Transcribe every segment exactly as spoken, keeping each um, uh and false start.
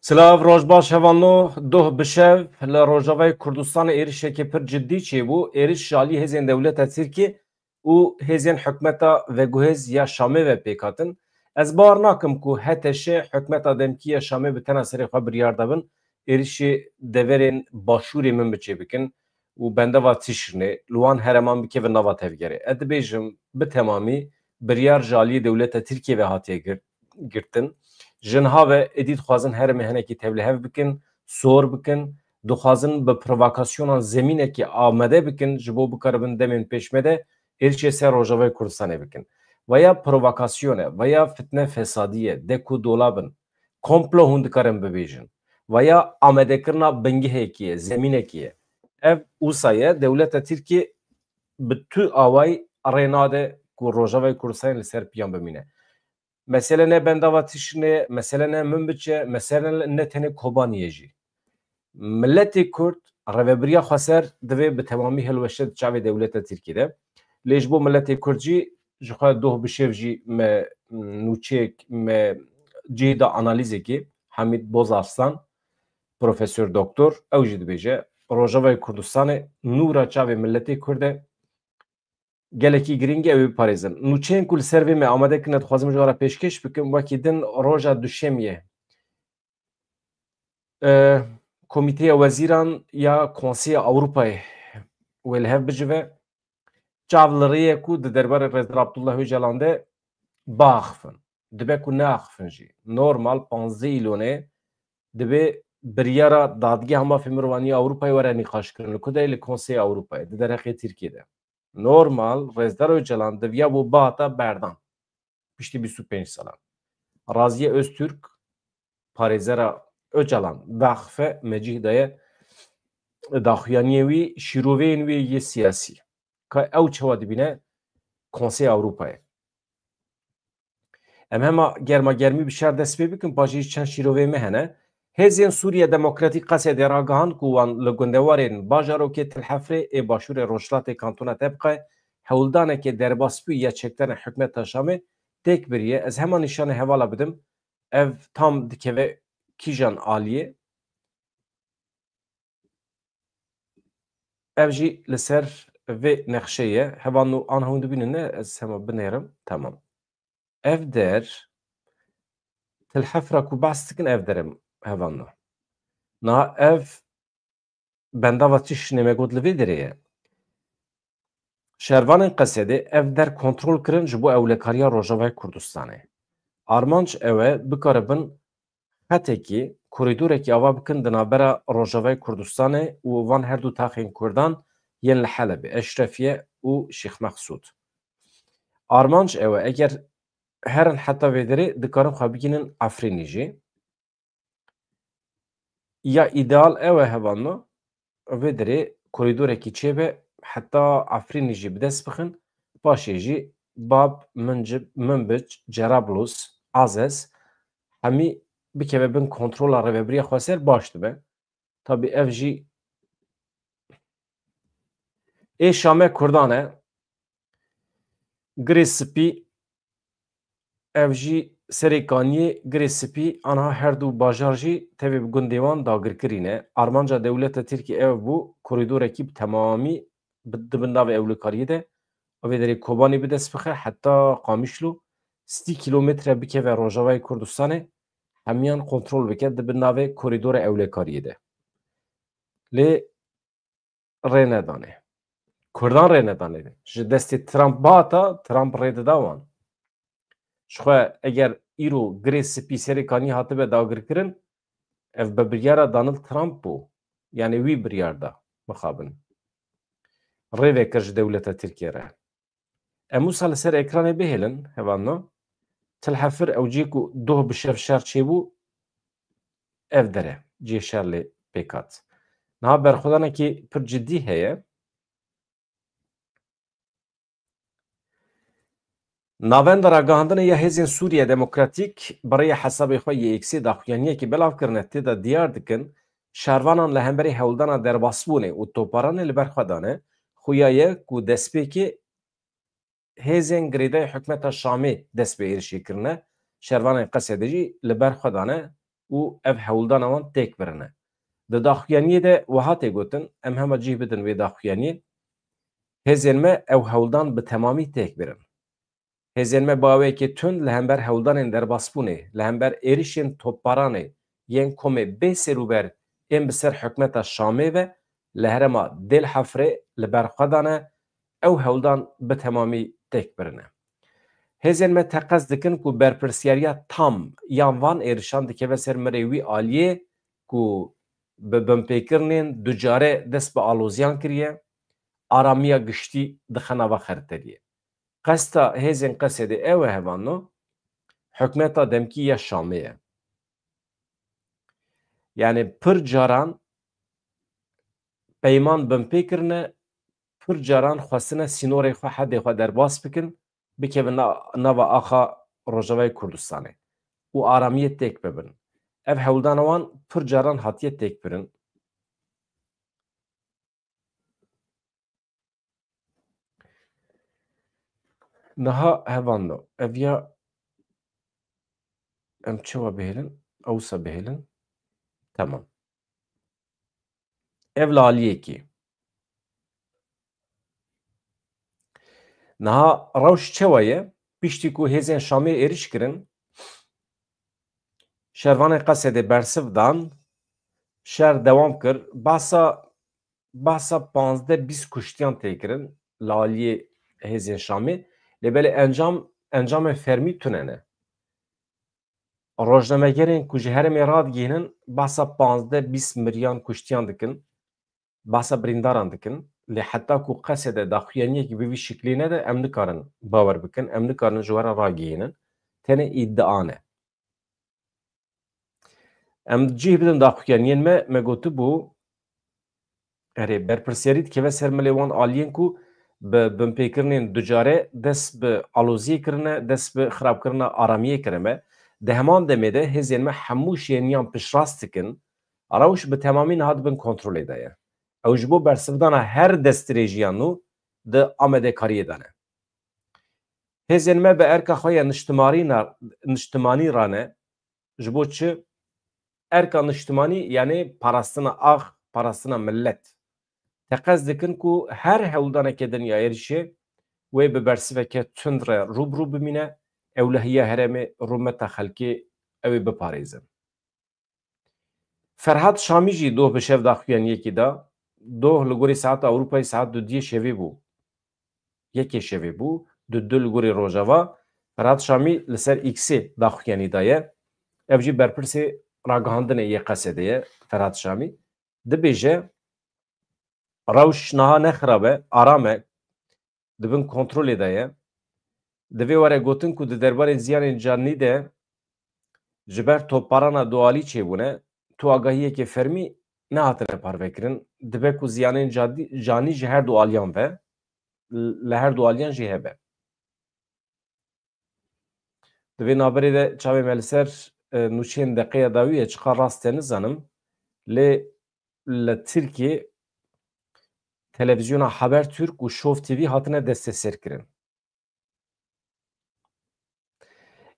Silav, roj baş hevalno. Doh bi şev li Rojavayê Kurdistanê êrişekî pir cidî çêbû. Êriş ji alî hêzên dewleta Tirkiyê û hêzên hikûmeta veguhêz ya Şamê ve pêk hatin. Ez bawer nakim ku H T Ş, hikûmeta demkî ya Şamê, bi tena serê xwe biryar dabin êrişê deverên başûrê Minbiçê bikin û bendava Tişrînê li wan hereman bikevin nava tevgerê. Ez dibêjim, bi temamî biryar ji aliyê dewleta Tirkiyê ve hatiye gir-, girtin. Ji niha ve êdî dixwazin herêmê hinekî tevlihev bikin, sor bikin, dixwazin bi provokasyonan zemînekî amade bikin, ji bo bikaribin demên pêş me de êrişê ser Rojavayê Kurdistanê bikin. Veya provokasyon e, veya fitne fesadî ye, dek û dolab in, komplo hûn dikarin bibêjin, veya amadekirina bingehekî ye, zemînekî ye. Ev wisa ye, dewleta Tirkiyê bi tu awayî rê nade ku Rojavayê Kurdistanê li ser piyan bimîne. Mesele ne bendava Tişrînê ye, mesele ne Minbiç e, mesele ne tenê Kobanî ye jî. Miletê Kurd rêvebiriya xweser divê bi temamî hilweşe di çavê dewleta Tirkiyê de. Lê ji bo miletê Kurd jî, ji xwe doh bi şev jî me nûçeyek, me cihê da analîzekê, Hamîd Bozarslan, profesor doktor, ew jî dibêje, Rojavayê Kurdistanê nûra çavê miletê Kurd e, gelekî girîng e ew ê biparêzin. Nûçeyên ku li ser vê me amade kirine, dixwazim ji we re pêşkêş bikim, wekî din roja Duşemiyê, e, Komîteya Wezîran ya Konseya Ewropayê wê li hev bicive. Çav li rê ye ku di derbarê Rêzdar Abdullah Ocalan de biaxifin. Dibe ku neaxifin jî. Normal, panzdeh Îlonê divê biryara Dadgeha Mafê Mirovan ya Ewropayê were nîqaşkirin. Li ku de ye? Li Konseya Ewropayê, di derheqê Tirkiyê de. Normal, Rêzdar Ocalan diviya bo bihata berdan. Piştî bîst û pênc salan. Raziye Öztürk, parêzera Ocalan, daxife, me cih daye daxuyaniyê wî, şîroveyên wî yê siyasî. Ka ew çawa dibîne Konseya Ewropayê? Em hema germa germî bi şer dest pê bikin, paşê jî çend şîroveyê me hene. Hêzên Sûriye Demokratîk, Qesedê, ragihand ku wan li gundewarên bajarokê Til Hefrê ê başûrê rojhilatê Kantona Tebqe hewldanekê derbasbûyî ya çekdarên hikûmeta Şamê têk biriye. Ez hema nîşanê hevala bidim. Ev tam dikeve kîjan aliyê? Ev jî li ser vê nexşê ye. Hevalno, an hûn dibînin, ne? Ez hema binêrim. Tamam. Ev der, Til Hefra ku behs dikin, ev der e, hevalno. Niha ev bendava Tişrînê me got li vê derê ye. Şervanên Qesedê ev der kontrol kirin ji bo ewlekariya Rojavayê Kurdistanê. Armanc ew e bikaribin xetekî, korîdorekî ava bikin di navbera Rojavayê Kurdistanê û van her du taxên Kurdan yên li Helebê, Eşrefiye û Şêx Mexsûd. Armanc ew e, eger herin heta vê derê, dikarin xwe bigihînin Efrînî jî. Ya îdeal ew e, hevalno, vê derê korîdorekî çêbe, heta Efrînî jî bi dest bixin, paşê jî Bab, Mincib-, Minbic, Cerablus, Azez, hemî bikeve bin kontrola Rêvebiriya Xweser, baş dibe. Tabî ev jî ê Şame Kurdan e. Girê Spî, ev jî Serê Kaniyê, Girê Spî, anha her du bajar jî tevî bi gundê wan dagirkirî ne. Armanca dewleta Tirkî ew bû, korîdorekî bi temamî bi, di bin navê ewlekariyê de, ev ê derê Kobanî bi dest bixe heta Qamişlo, sî kîlometre bikeve rojavayê Kurdistanê, hemiyan kontrol bike di bin navê korîdora ewlekariyê de. Lê rê nedanê. Kurdan rê nedanê. Ji destê Trump bihata, Trump rê dida wan. Ji xwe eger îro Girê Spî, Serê Kanî hatibe dagirkirin, ev bi biryara Donald Trump bû. Yanî wî biryar da, mixabin. Rê vekir ji dewleta Tirkiye re. Em wisa li ser ekranê bihêlin, hevalno. Til Hefir, ew cihê ku doh bi şev şer çêbû, ev der e, cihê şer lê pêk hat. Niha berxwedanekî pir cidî heye. Navenda ragihandinê ya Hêzên Sûriye Demokratîk bi rêya hesabê xwe yê X-ê daxuyaniyekê belav kirine, tê de diyar dikin, şervanan li hemberî hewldana derbasbûnê û toparanê li ber xwe dane. Xuya ye ku destpêkê hêzên girêdayî hikûmeta Şamê dest bi êrişê kirine, şervanên Qesedê jî li ber xwe dane, û ev hewldana wan têk birine. Di daxuyaniyê de wiha tê gotin, em hema cih bidin wê daxuyaniyê, hêzên me ew hewldan bi temamî têk birin. Hêzên me bi awayekî tund li hember hewldanên derbasbûnê, li hember êrişên topbaranê yên komê bê serûber ên bi ser hikûmeta Şamê ve li herêma Dêl Hefrê li ber xwe dane, ew hewldan bi temamî têk birine. Hêzên me teqez dikin ku berpirsiyariya tam ya van êrişan dikeve ser mirê wî aliyê ku bi binpêkirinên ducare dest bi aloziyan kiriye, aramiya giştî dixe nava xerteriyê. Qesta hêzên Qesedê ew e, hevano, hikûmeta demkî ya Şamê ye. Yani pir caran peyman binpê kirine, pir caran xwestine sînorê xwe, hedê xwe derbas bikin, bikevin na-, nava axa Rojavayê Kurdistanê û aramiyê têk bibin. Ev hewldana wan pir caran hatiye têk birin. Niha hevando, ev ya em çawa bihêlin? Ewsa bihêlin. Tamam. Ev li aliyekî. Niha rewş çawa ye? Piştî ku hêzên Şamê êriş kirin, şervanên Qesedê bersiv dan, şer dewam kir. Behsa, behsa panzdeh bîst kuştiyan tê kirin li aliyê hêzên Şamê. Lê belê encam, encamên fermî tune ne. Rojnamegerên ku ji herêmê radigihînin, behsa panzdeh bîst miriyan kuştiyan dikin, behsa birîndaran dikin. Lê heta ku Qesedê daxuyaniyekî bi vî şiklî nede, em nikarin bawer bikin, em nikarin ji we re ragihînin. Tenê îdia ne. Em cih bidin daxuyaniyên me, me gotibû, erê, berpirsiyarî dikeve ser milê wan aliyên ku bi binpêkirinên ducare dest bi aloziyê kirine, dest bi xirabkirina aramiyê kirine. Di heman demê de hêzên me hemû şêniyan piştrast dikin, rewş bi temamî niha di bin kontrolê de ye. Ew ji bo bersivdana her destdirêjiya nû di amadekariyê de ne. Hêzên me bi erka xwe ya niştimarî na-, niştimanî re ne. Ji bo çi? Erka niştimanî, yanî parastina ax, parastina millet. Teqez dikin ku her hewldaneke din ya êrişê wê bi bersiveke tund re rû bi rû bimîne, ewlehiya herêmê, rûmeta xelkê ew ê biparêzin. Ferhat Şamî jî doh bi şev daxuyaniyekî da. Doh li gorî saeta Ewropayê saet dudiyê şevê bû. Yekê şevê bû, dudu li gorî Rojava. Ferhat Şamî li ser X-ê daxuyanî daye. Ev jî berpirsê ragihandinê yê Qesedê ye, Ferhat Şamî. Dibêje, rewş niha ne xirab e, aram e, di bin kontrolê de ye. Divê were gotin ku di derbarê ziyanên canî de ji ber topbarana dualî çêbûne, tu agahiyekê fermî nehatine parvekirin. Dibe ku ziyanên cadî-, canî ji her du aliyan ve, li her du aliyan jî hebe. Di vê navberê de çavê me li ser, e, nûçeyên deqeya dawî ye, çiqa rast e nizanim. Lê li Tirkiyê televîzyona Habertürk û Show T V hatine desteserkirin.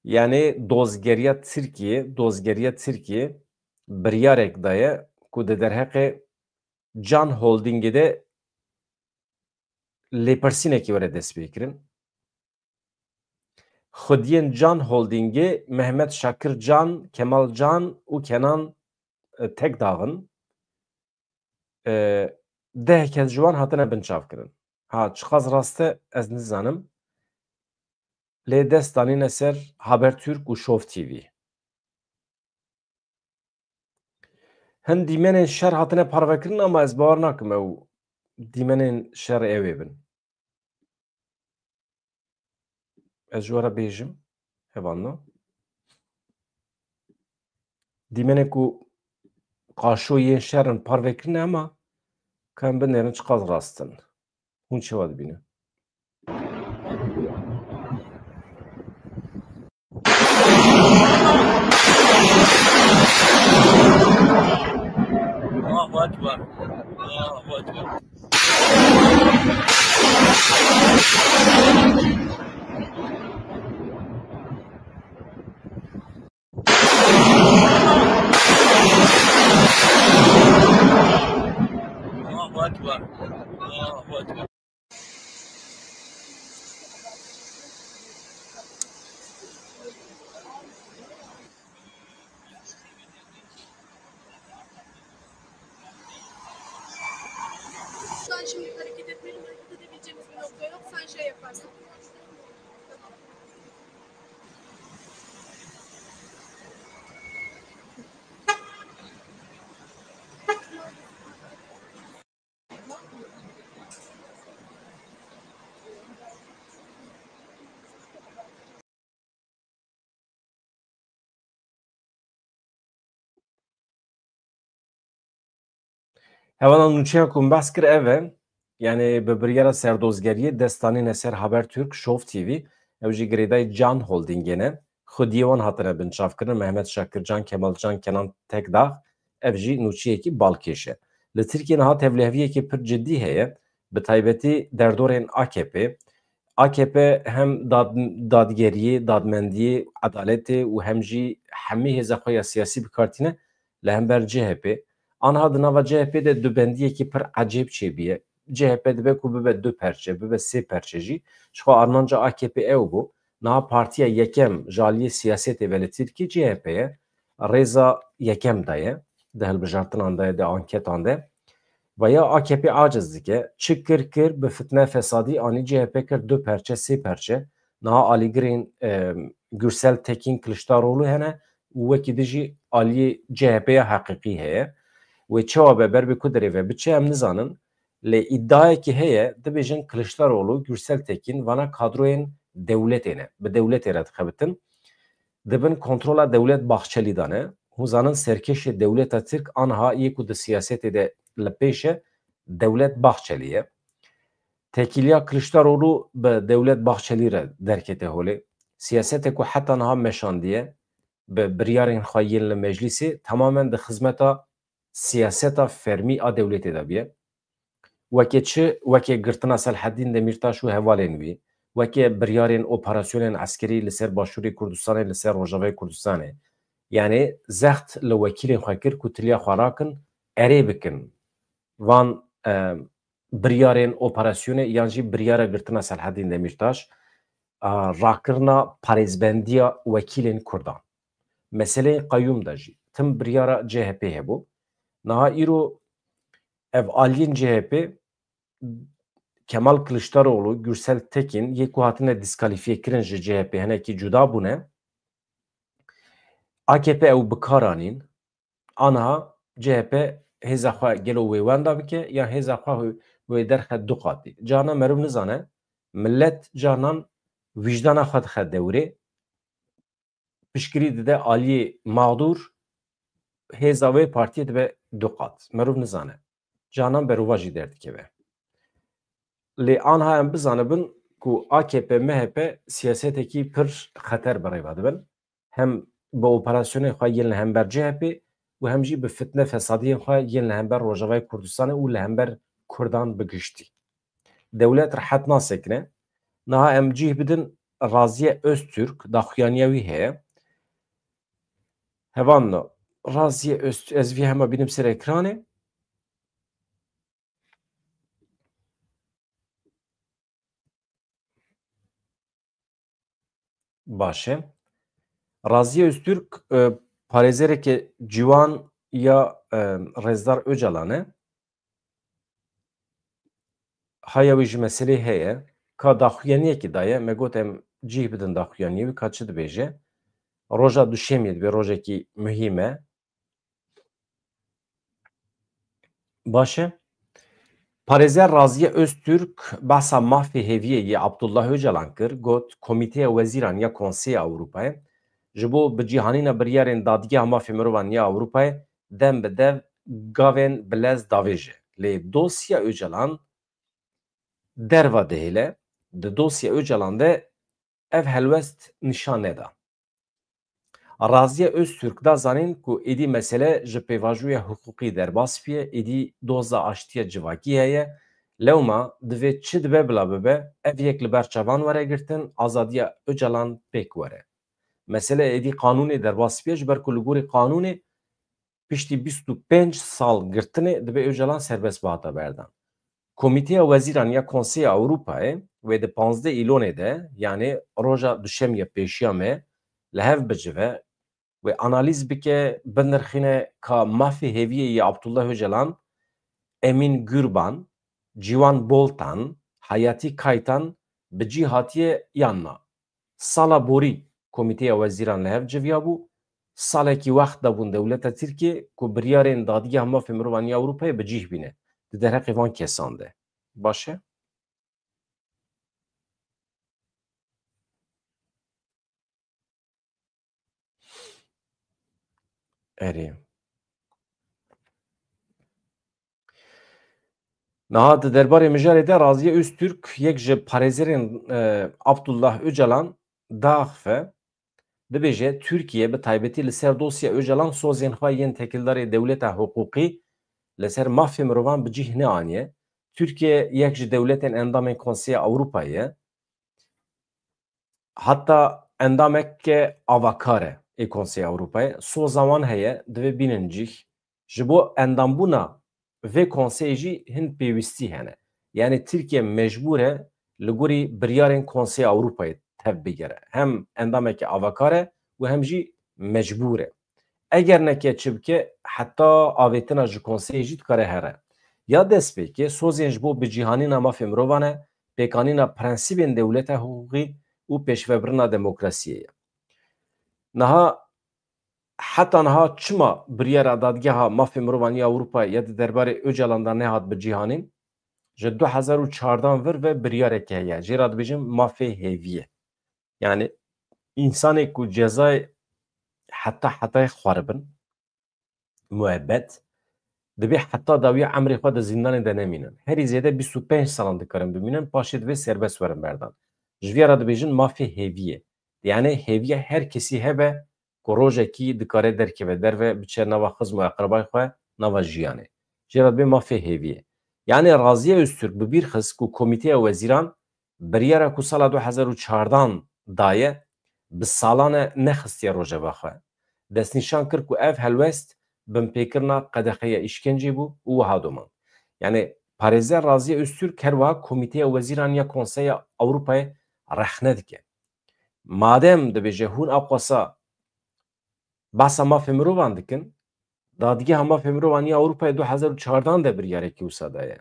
Yanî dozgeriya Tirkiyê, dozgeriya Tirkiyê biryarek daye ku di derheqê Can Holdingê de lêpirsînekî were destpêkirin. Xwediyên Can Holdingê Mehmet Şakir Can, Kemal Can û Kenan, e, Tekdağ in. E, deh kes ji wan hatine binçavkirin. Ha, çiqas rast e, ez nizanim. Lê dest danîne ser Habertürk û Show T V. Hin dîmenên şer hatine parvekirin, ama ez bawer nakim ew dîmenên şer ew ê bin. Ez ji we re bêjim, hevalno. Dîmenê ku qaşo yên şer in parvekirine, ama ka em binêrin çiqas rast in. Hûn çawa dibînin? Allahu Ekber. Allahu Ekber. Hevala nûçeya ku min behs kir ev e, yanî bi biryara serdozgeriyê dest danîne ser Habertürk, Show T V, ew jî girêdayî Can Holdingê ne. Xwediyê wan hatine binçavkirin, Mehmet Şakircan, Kemalcan, Kenan Tekdağ, ev jî nûçeyekî balkêş e. Li Tirkiyê niha tevliheviyekî pir cidî heye, bi taybetî derdorên A K P. A K P hem dad-, dadgeriyê, dadmendiyê, edaletê û hem jî hemî hêza xwe ya siyasî bi kar tîne li hember C H P. Anha di nava C H P de dubendiyekî pir ecêb çêbûye. C H P dibe ku bibe du perçe, bibe sê perçe jî. Ji xwe armanca A K P ew bû. Niha partiya yekem ji aliyê siyasetê ve li Tirkiyê C H P ye. Rêza yekem de ye. Di hilbijartinan de, di anketan de. Ve ya A K P aciz dike. Çi kir kir, bi fitne fesadî anî C H P kir du perçe, sê perçe. Niha alîgirên, e, Gürsel Tekin, Kiliçdaroglu hene û wekî din jî aliyê C H P ya heqîqî heye. Wê çawa be, ber bi ku derê ve biçe em nizanin. Lê îdiayekî heye, dibêjin Kiliçdaroglu, Gürsel Tekin, vana kadroyên dewletê ne. Bi dewletê re dixebitin. Di bin kontrola dewlet Bahçelî de ne. Hûn zanin serkêşê dewleta Tirk anha yê ku di siyasetê de li pêş e, dewlet Bahçelî ye. Têkiliya Kiliçdaroglu bi dewlet Bahçelî re derkete holê. Siyasetê ku heta niha meşandiye, bi biryarên xwe yên li meclîsê temamen di xizmeta siyaseta fermî a dewletê de bûye. Weke çi, weke girtina Selhedîn Demîrtaş û hevalên wî, weke biryarên operasyonên eskerî li ser Başûrê Kurdistanê, li ser Rojavayê Kurdistanê. Yanî zext li wekîlên xwe kir ku tiliya xwe rakin, erê bikin van, e, biryarên operasyonê yan jî biryara girtina Selhedîn Demîrtaş, a, rakirina parêzbendiya wekîlên Kurdan. Meseleyên qeyûm de jî tim biryara C H P hebû. Niha îro ev aliyên C H P, Kemal Kiliçdaroglu, Gürsel Tekin yê ku hatine dîskalîfyekirin ji C H P hinekî cuda bûne. A K P ew bi kar anîn. Aniha C H P hêza xwe gelo wê wenda bike yan hêza xwe wê derxe du qatî. Carna meriv nizane, millet carnan wîjdana xwe dixe dewrê, piştgirî dide aliyê mağdûr, hêza wê partiyê dibe du qat. Meriv nizane. Carnan berovajî derdikeve. Lê anha em bizanibin ku A K P M H P siyasetekî pir xeter bi rêve dibin. Hem bi operasyonên xwe yên li hember C H P û hem jî bi fitne fesadiyên xwe yên li hember Rojavayê Kurdistanê û li hember Kurdan bi giştî. Dewlet rehet nasekine. Niha em cih bidin Raziye Öztürk, daxuyaniya wî heye. Hevalno, Raziye Öztürk, ez vî hema bînim ser ekranê. Baş e. Raziye Öztürk, e, parêzereke ciwan ya, e, Rêzdar Ocalan e. Haya wî ji meselê heye. Ka daxuyaniyekî daye, me got em cih bidin daxuyaniyê wî, ka çi dibêje. Roja duşemiyê dibe rojekî muhîm e. Baş e. Parêzer Raziye Öztürk behsa mafê hêviyê yê Abdullah Ocalan kir, got, Komîteya Wezîran ya Konseya Ewropayê ji bo bicîhanîna biryarên Dadgeha Mafê Mirovan ya Ewropayê dem bi dev gavên bi lez davêje. Lê dosya Ocalan derva dihêle, di dosya Ocalan de ev helwest nîşan neda. Raziye Öztürk da zanîn ku êdî mesele ji pêvajoya hiqûqî derbas bûye, êdî doza aştiya civakî heye. Lewma divê çi dibe bila bibe, ev yek li ber çavan were girtin, azadiya Ocalan pêk were. Mesele êdî qanûnê derbas bûye, ji ber ku li gorî qanûnê piştî bîst û pênc sal girtinê dibe Ocalan serbest bihata berdan. Komîteya Wezîran ya Konseya Ewropayê wê di panzdeh Îlonê de, yanê roja duşemiyê pêşiya me, li hev bicive, wê analîz bike, binirxîne ka mafê hêviyê yê Abdullah Ocalan, Emîn Gurban, Ciwan Boltan, Hayati Kaytan bi cî hatiye yan na. Sala borî Komîteya Wezîran li hev civiyabû, salekî wext dabûn dewleta Tirkiyê ku biryarên Dadgeha Mafê Mirovan ya Ewropayê bi cîh bîne di derheqê van kesan de. Baş e? Erê. Niha di derbarê mijarê de Raziye Öztürk, yek ji parêzerên, e, Abdullah Öcalan diaxife, dibêje, Tirkiye bi taybetî li ser dosya Öcalan sozên xwe yên têkildarê dewleta hiqûqî li ser mafê mirovan bi cîh neaniye. Tirkiye yek ji dewletên endamên Konseya Ewropayê ye. Heta endameke avakar e ê Konseya Ewropayê. Soza wan heye, divê bînin cîh. Ji bo endambûna vê konseyê jî hin pêwîstî hene. Yanî Tirkiye mecbûr e li gorî biryarên Konseya Ewropayê tev bigere. Hem endameke avakar e û hem jî mecbûr e. Eger neke çi bike, heta avêtina ji konseyê jî dikare here. Ya destpêkê, sozên ji bo bicîhanîna mafê mirovan e, pêkanîna prensîbên dewleta hiqûqî û pêşvebirina demokrasiyê ye. Niha, heta niha çima biryara Dadgeha Mafê Mirovan ya Ewropayê ya di derbarê Ocalan de nehat bicîhanîn? Ji du hezar û çardan vir ve biryarek heye. Jê re dibêjin mafê hêviyê. Yani, însanê ku cezayê heta hetayê xwaribin, muebbet, dibê heta dawiya emrê xwe di zîndanê de nemînin. Herî zêde bîst û pênc salan dikarin bimînin, paşê divê serbest werin berdan. Ji vê re dibêjin mafê hêviyê. Yani hêviya her kesî hebe ku rojekî dikare derkeve derve, biçe nava xizm û eqrebay xwe, nava jiyanê. Jê re dibê mafê hêviyê. Yani Raziye Öztürk bi bîr xist ku Komîteya Wezîran biryara ku sala du hezar û çardan daye, bi salan e nexistiye rojeva xwe. Destnîşan kir ku ev helwest binpêkirina qedexeya îşkencê bû û wiha domand. Yani parêzer Raziye Öztürk her wiha Komîteya Wezîran ya Konseya Ewropayê rexne dike. Madem dibêje hûn aqwasa behsa mafê mirovan dikin, Dadgeha Mafê Mirovan ya Ewropayê du hezar û çardan de biryarekî wisa daye.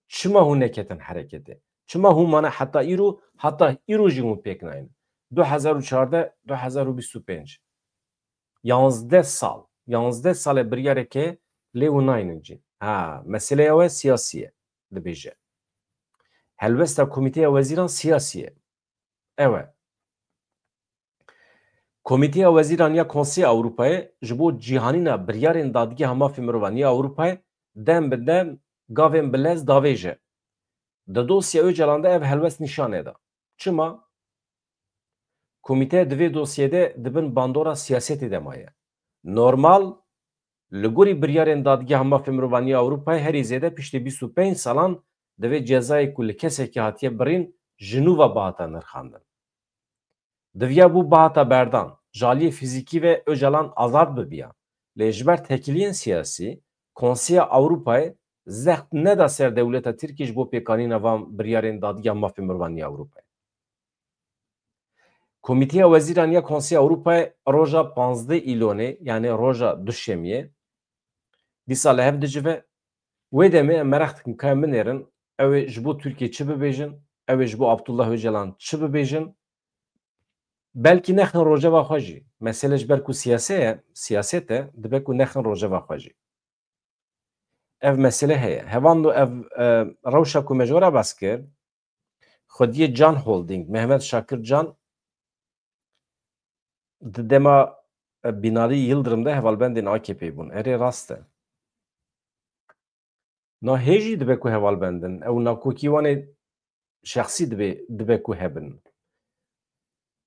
Çima hûn neketin hereketê? Çima hûn mane heta îro, heta îro jî hûn pêk nayîn? Du hezar û çardeh, du hezar û bîst û pênc. Yanzdeh sal. Yanzdeh sal e biryareke lê hûn nayînin cî. Ha, meseleya we siyasî ye, dibêje. Helwesta Komîteya Wezîran siyasî ye. Ew e. Komîteya Wezîran ya Konseya Ewropayê ji bo cîhanîna biryarên Dadgeha Mafê Mirovan ya Ewropayê dem bi dem gavên bi lez davêje. Di dosya Ocalan de ev helwest nîşan neda. Çima? Komîte di vê dosyê de di bin bandora siyasetê de maye. Normal, li gorî biryarên Dadgeha Mafê Mirovan ya Ewropayê herî zêde piştî bîst û pênc salan divê cezayê ku li kesekî hatiye birîn ji nû ve bihata nirxandin. Diviya bû bihata berdan, ji aliyê fîzîkî ve Ocalan azad bibiya. Lê ji ber têkiliyên siyasî, Konseya Ewropayê zext neda ser dewleta Tirkî ji bo pêkanîna van biryarên Dadgeha Mafê Mirovan ya Ewropayê. Komîteya Wezîran ya Konseya Ewropayê roja panzdeh Îlonê, yani roja Duşemiyê, dîsa li hev dicive. Wê demê em meraq dikin ka em binêrin, ew ê ji bo Tirkiyê çi bibêjin, ew ê ji bo Abdullah Ocalan çi bibêjin. Belkî nexin rojeva xwe jî. Mesele ji ber ku siyase ye, siyaset e, dibe ku nexin rojeva xwe jî. Ev mesele heye. Hevando ev, e, rewşa ku me ji we re behs kir, xwediyê Can Holding, Mehmet Şakir Can, di dema, e, Binali Yıldırım de hevalbendên A K P bûn. Erê, rast e. Na hê jî dibe ku hevalbend in. Ew nakokî wan ê şexsî dibe, dibe ku hebin.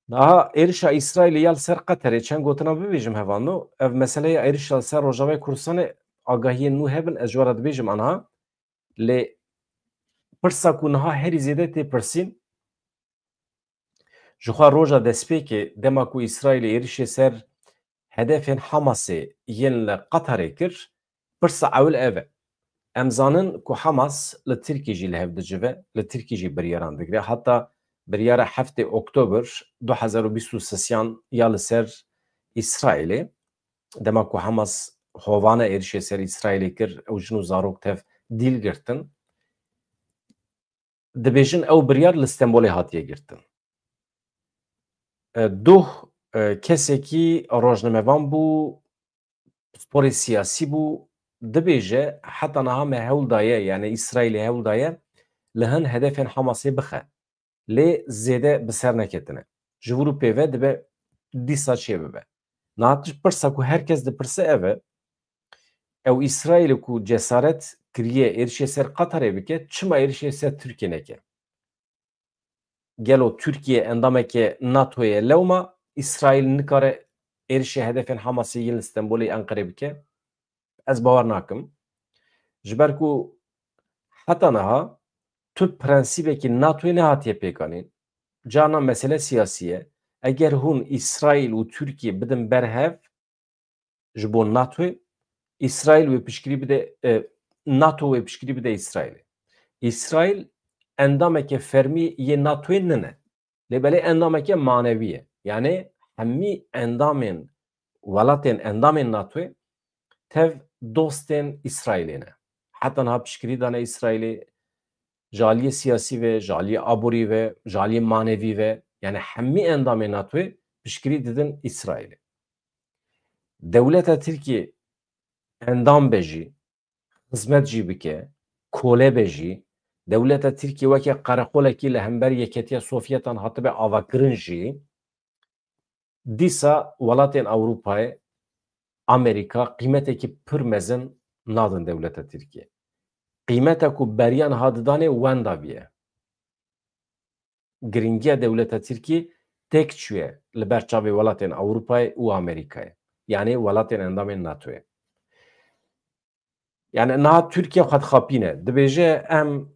Niha êrişa Îsraîlê ya li ser Qeterê çend gotina bibêjim hevano. Ev meseleya êrişa li ser Rojavayê Kurdistanê agahiyên nû hebin, ez ji we re dibêjim anha. Lê pirsa ku niha herî zêde tê pirsîn, ji xwe roja destpêkê dema ku Îsraîlê êrişê ser hedefên Hamasê yên li Qatarê kir, pirsa ewil ev e. Em zanin ku Hamas li Tirkî jî li hev dicive, li Tirkî jî biryaran digire. Heta biryara heftê Oktober du hezar û bîst û sêyan ya li ser Îsraîlê, dema ku Hamas hovane êrişê ser Îsraîlê kir, ew jin û zarok tev dîl girtin. Dibêjin ew biryar li Stenbolê hatiye girtin. E, Doh, e, kesekî rojnamevan bû, pisporê siyasî bû, dibêje, heta niha me hewl daye, yani Îsraîlê hewl daye, li hin hedefên Hamasê bixe. Lê zêde bi ser neketine. Ji vir û pê ve dibe dîsa çê bibe. Niha pirsa ku her kes dipirse ev e, ew Îsraîlê ku cesaret kiriye êrişê ser Qatarê bike, çima êrişê ser Tirkiye neke? Gelo Tirkiye endameke NATOyê ye lewma, Îsraîl nikare êrişê hedefên Hamasê yên li Stenbolê Enqerê bike? Ez bawer nakim. Ji ber ku heta niha tu prensîbekî NATOyê nehatiye pêkanîn. Carna mesele siyasî ye. Eger hûn Îsraîl û Tirkiye bidin ber hev, ji bo NATOyê, Îsraîl wê piştgirî bide, e, NATO wê piştgirî bide Îsraîlê. Îsraîl endameke fermî yê NATOyê nine. Lê belê endameke manevî ye. Yani hemî endamên, welatên endamên NATOyê tev dostên Îsraîlê ne. Heta niha piştgirî dane Îsraîlê, ji aliyê siyasî ve, ji aliyê aborî ve, ji aliyê manevî ve. Yani hemî endamên NATOyê piştgirî didin Îsraîlê. Dewleta Tirkiyê endam be jî, xizmet jî bike, kole be jî, dewleta Tirkiyê weke qereqolekî li hember Yeketiya Sovyetan hatibe avakirin jî, dîsa welatên Ewropayê, Amerîka qîmetekî pir mezin nadin dewleta Tirkiyê. Qîmeta ku beriya niha didanê wenda bûye. Giringiya dewleta Tirkiyê têk çûye li ber çavê welatên Ewropayê û Amerîkayê. Yani welatên endamên NATOyê. Yani niha Tirkiye xwe dixapîne. Dibêje em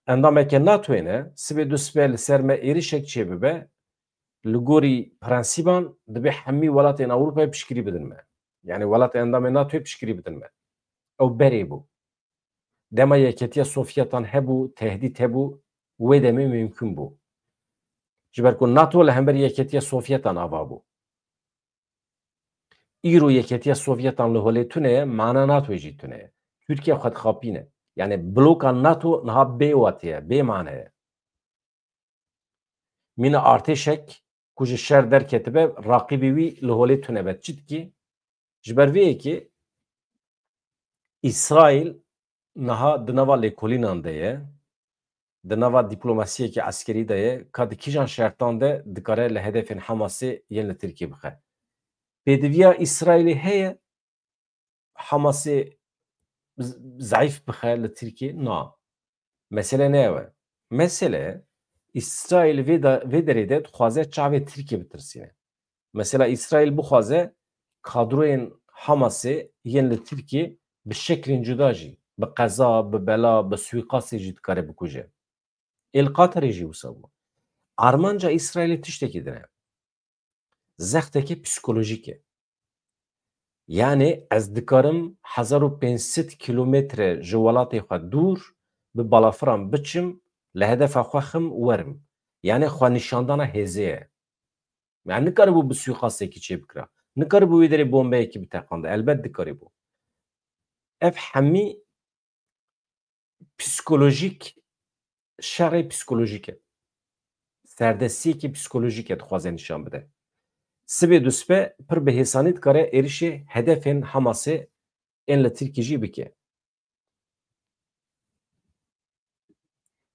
endameke NATOyê ne, sibê du sibe li ser me êrişek çêbibe, li gorî prensîban dibê hemî welatên Ewropayê piştgirî bidin me. Yani welatên endamên NATOyê piştgirî bidin me. Ew berê bû. Dema Yeketiya Sovyetan hebû, tehdît hebû, wê demê mimkun bû. Ji ber ku NATO li hember Yeketiya Sovyetan ava bû. Îro Yeketiya Sovyetan li holê tune ye, mana NATO jî tune ye. Tirkiye xwe dixapîne. Yani bloka NATO niha bê watê ye, bê mane ye. Mîna artêşek ku ji şer derketibe, raqîbê wî li holê tune be. Çi dikî? Ji ber vê yekê Îsraîl niha di nava lêkolînan de ye, di nava dîplomasiyeke eskerî de ye, ka di kîjan şertan de dikare li hedefên Hamasê yên li Tirkiyê bixe. Pêdiviya Îsraîlê heye Hamasê z-, zayîf bixe li Tirkiyê? Na. Mesele ne ew e. Mesele Îsraîl vê da-, vê derê de dixwaze çavê Tirkiyê bitirsîne. Mesela Îsraîl bixwaze kadroyên Hamasê yên li Tirkiyê bi şeklên cuda jî, bi qeza, bi bela, bi suîqastê jî dikare bikuje. Ê li Qatarê jî wisa bû. Armanca Îsraîlê tiştekî din e. Zexteke psîkolojîk e. Yani ez dikarim hezar û pênc sed kîlometre ji welatê xwe dûr bi balafiran biçim, li hedefa xwe xim werim. Yani xwe nîşandana hêzê ye. Yani nikaribû bi suîqastekî çêbikira. Nikaribû wê derê bombeyekî biteqanda. Elbet dikaribû. Ev hemî psîkolojîk, şerê psîkolojîk e. Serdestiyekî psîkolojîk e dixwaze nîşan bide. Sibê duspe pir bi hêsanî dikare êrişê hedefên Hamasê ên li Tirkî jî bike.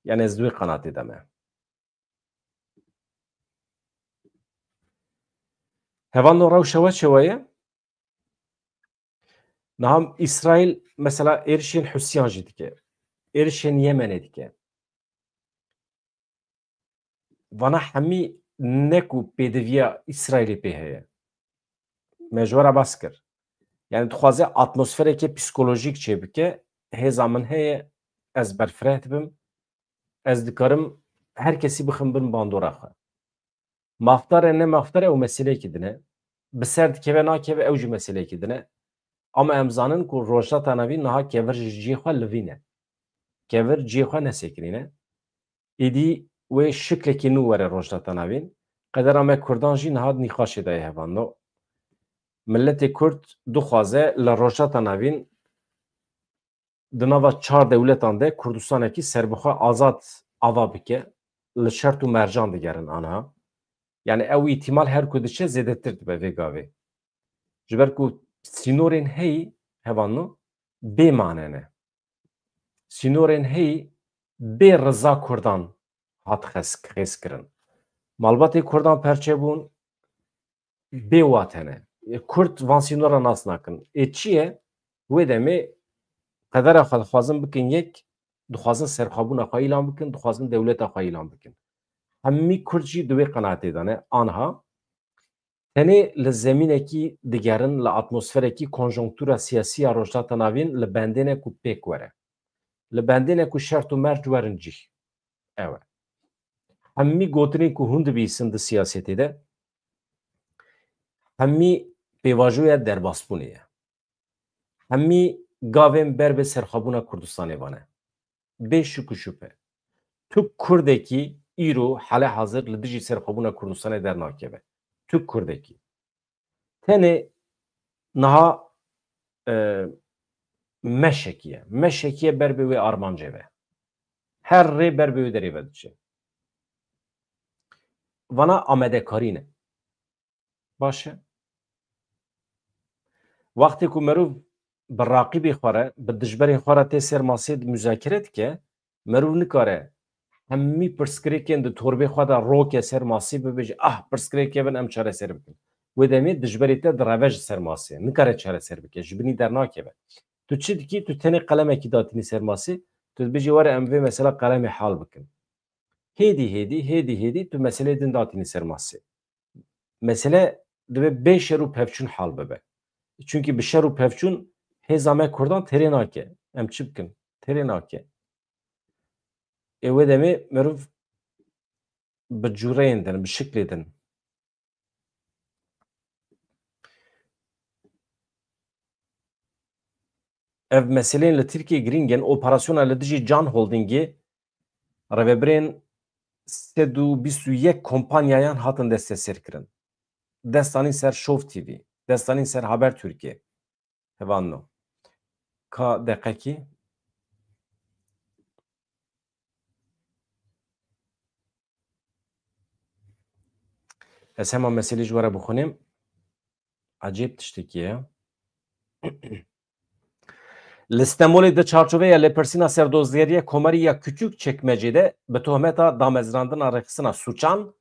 Yani ez di wê qenatê de me. Hevando rewşa we çawa ye? Niha Îsraîl mesela êrişên Husiyan jî dike. Êrişên Yemenê dike. Vana hemî ne ku pêdiviya Îsraîlê pê heye. Me ji we re bas kir. Yani dixwaze atmosfereke psîkolojîk çêbike. Hêza min heye, ez berfireh dibim. Ez dikarim her kesî bixim bin bandora xwe. Mafdar e, ne mafdar e, ew meseleyekî din e. Bi ser dikeve nakeve, ew jî meseleyekî din e. Ama em zanin ku Rojhilata Navîn niha kevir ji cihê xwe livîne. Kevir cihê xwe nesekinîne. Êdî wê şiklekî nû were Rojhilata Navîn. Qedera me Kurdan jî niha di nîqaşê de ye hevando. Miletê Kurd dixwaze li Rojhilata Navîn di nava çar dewletan de Kurdistanekî serbixwe azad ava bike, li şert û mercan digerin anha. Yani ew îhtimal her ku diçe zêdetir dibe vê gavê. Ji ber ku sînorên heyî hevalno bê mane ne. Sînorên heyî bê riza Kurdan hat xesk-, xêz kirin. Malbatê Kurdan perçe bûn, bê wate ne. Ê, Kurd van sînora nas nakin. Ê çi ye? Wê demê qedera xwe dixwazin bikin yek, dixwazin serxwebûna xwe îlan bikin, dixwazin dewleta xwe îlan bikin. Hemî Kurd jî di wê qenaetê de ne. Anha tenê li zemînekî digerin, li atmosferekî konjonktura siyasî ya Rojhilata Navîn li bendêne ku pêk were. Li bendêne ku şert û merc werin cih. Ew e. Hemî gotinên ku hûn dibîsin di siyasetê de, hemî pêvajoya derbasbûnê ye. Hemî gavên ber bi serxwebûna Kurdistanê vane. Bê şik û şüphe. Tu Kurdekî îro hele hazir li dijî serxwebûna Kurdistanê dernakeve. Tu Kurdekî. Tenê niha, e, meşekî ye. Meşekî ye ber bi wê armancê ve. Her rê ber bi wê derê ve diçe. Vana amadekarî ne. Baş e. Wextê ku merov bi raqîbê xwe re, bi dijberên xwe re tê ser masê muzakere dike, merov nikare hemî pirsgirêkên di torbê xwe de roke ser masê bibêje, ah, pirsgirêkê bin em çareser bikin. Wê demê dijberê te direve ji ser masê, nikare çareser bike, ji binî dernakeve. Tu çi dikî? Tu tenê qelemekî datînî ser masê, tu dibêjî were em vê mesela qelemê hal bikin. Hêdî, hêdî, hêdî, hêdî tu meseleyê din datînî ser masê. Mesele dibe bê şer û pevçûn hal bibe. Çunkî bi şer û pevçûn hêza me Kurdan têrê nake. Em çi bikin? Têrê nake. Ê wê demê meriv bi cûreyên din, bi şiklê din. Ev meseleyên li Tirkiyê girîng in. Operasyona li dijî Can Holdingê rêvebirên sed û bîst û yek kompanyayan hatin desteserkirin. Destanî ser Şov T V, destanî ser Haber Türkiye. Hevalno. Ka deqekî. Ez hema meselî ji we re bixwînim. Ecêb tiştekî ye. Li Stenbolê di çarçoveya lêpirsîna serdozgeriya Komerî ya Küçükçekmecê de bi tohmeta damezrandina rêxistina sûçan,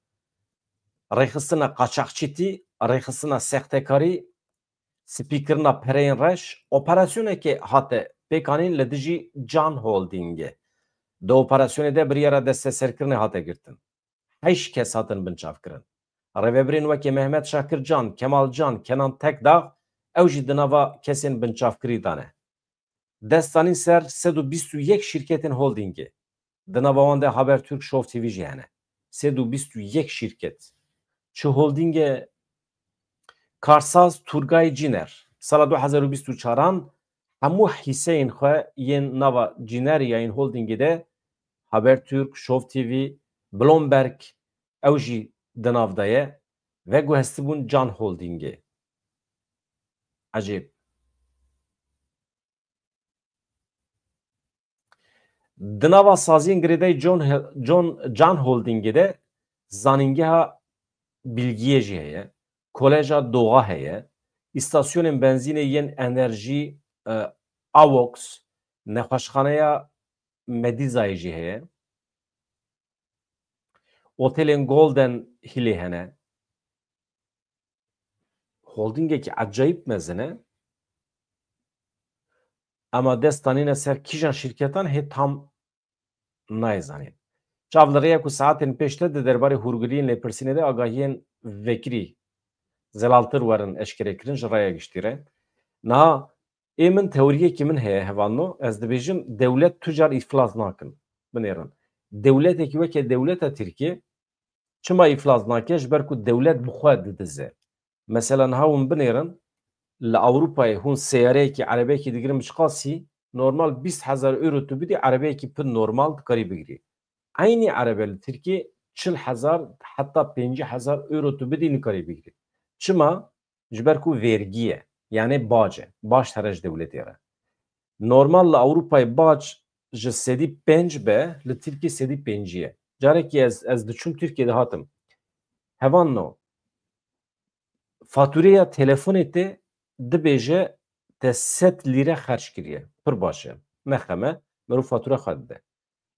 rêxistina qaçaxçîtî, rêxistina sextekarî, spîkirina pereyên reş, operasyonekê hate pêkanîn li dijî Can Holdingê. Di operasyonê de biryara desteserkirinê hate girtin. Heşt kes hatin binçavkirin. Rêvebirên wekî Mehmet Şakir Can, Kemal Can, Kenan Tekdağ, ew jî di nava kesên binçavkirî de ne. Dest danîn ser sed û bîst û yek şîrketên holdingê. Di nava wan de Habertürk, Şov T V jî hene. Sed û bîst û yek şîrket. Çi holdingê? Karsaz Turgay Ciner. Sala du hezar û bîst û çaran hemû hîseyên xwe yên nava Ciner ya yên holdingê de Habertürk, Şov T V, Bloomberg, ew jî di nav de ye, veguhestibûn Can Holdingê. Ecêb. Di nava saziyên girêdayî John He-, John, Can Holdingê de zanîngeha bilgiyê jî heye, koleja doğa heye, îstasyonên benzînê yên enerjî, e, Avox, nexweşxaneya Medîzayê jî heye. Otelên Golden Hillê hene. Holdingekî ecayîb mezin e. Ema dest danîne ser kîjan şîrketan hê tam nayê zanîn. Çav li rêya ku saetên pêş de di derbarê hûrgiliyên lêpirsînê de agahiyên vekirî zelaltir werin eşkerekirin ji raya giştî re. Niha Ê min teoriyekî min heye, hevalno, ez dibêjim, dewlet tu car îflas nakin. Binêrin. Dewletekî weke dewleta Tirkiyê çima îflas nake? Ji ber ku dewlet bi xwe didize. Mesela niha hûn binêrin, li Ewropayê hûn seyareyekî, erebeyekî digirin bi çiqasî, normal bîst hezar euro tu bidî, erebeyekî pir normal dikarî bigirî. Eynî erebe li Tirkiyê çil hezar heta pêncî hezar euro tu bidî nikarî bigirî. Çima? Ji ber ku vergî ye, yanê bac e, bac here ji dewletê re. Normal li Ewropayê bac ji sedî pênc be, li Tirkiyê sedî pêncî ye. Carekî ez, ez diçûm Tirkiyê dihatim. Hevalno, fatûreya telefonê te dibêje te sed lîre xerc kiriye. Pir baş e. Nexeme, mirov fatûra xwe dide.